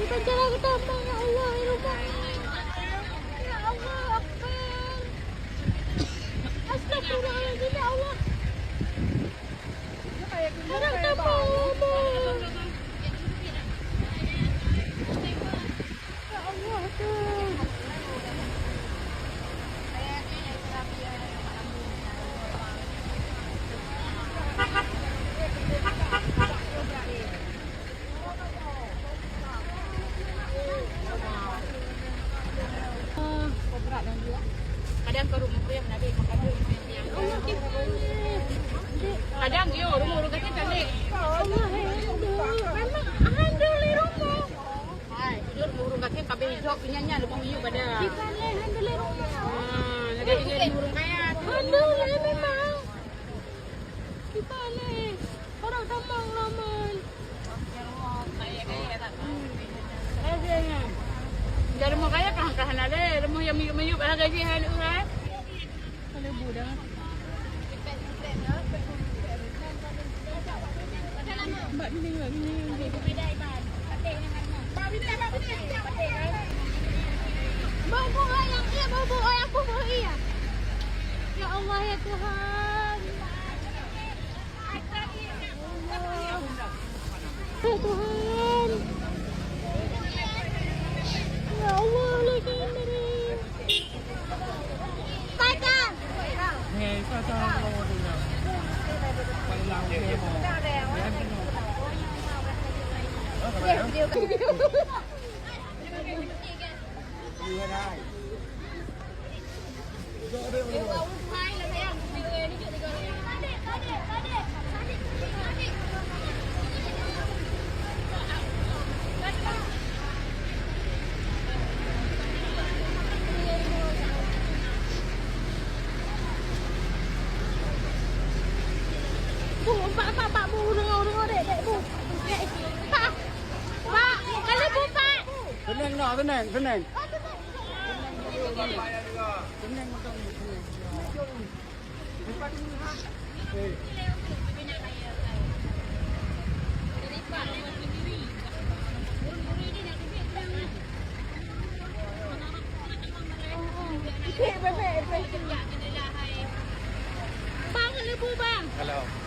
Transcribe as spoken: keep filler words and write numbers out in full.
Cara tamong, ya Allah, ya Rabbah. Ya Allah, Akbar. Astagfirullahaladzim, ya Allah. Cara tamong, ya Allah. Ya Allah, tu. Kadang ke rumah dia menari, kadang dia rumah orang kata cantik. Memang handle di rumah. Hai, tidur ureueng gasien kabeh jok nyan-nyan leubeh miyueb pada. Kita leh handle rumah. Ah, lagèe tinggal di ureueng kaya. Handle memang. Kita leh orang tamong laman. Ada nya. Dah rumah kaya kan, kan ada. Rumah yang miyueb-miyueb harga jih hai. Bau buah ayam, iya, bau buah ayam, bau buah, iya. Ya Allah, ya Tuhan. Ya Tuhan. Ya Allah, lagi ini. Bu, empat, empat, empat, bu, urung, urung, dek, dek, bu. Dek, pak, pak, kalau bu, pak. Seuneng, nak, seuneng, seuneng. Bang, lebu, bang. Halo.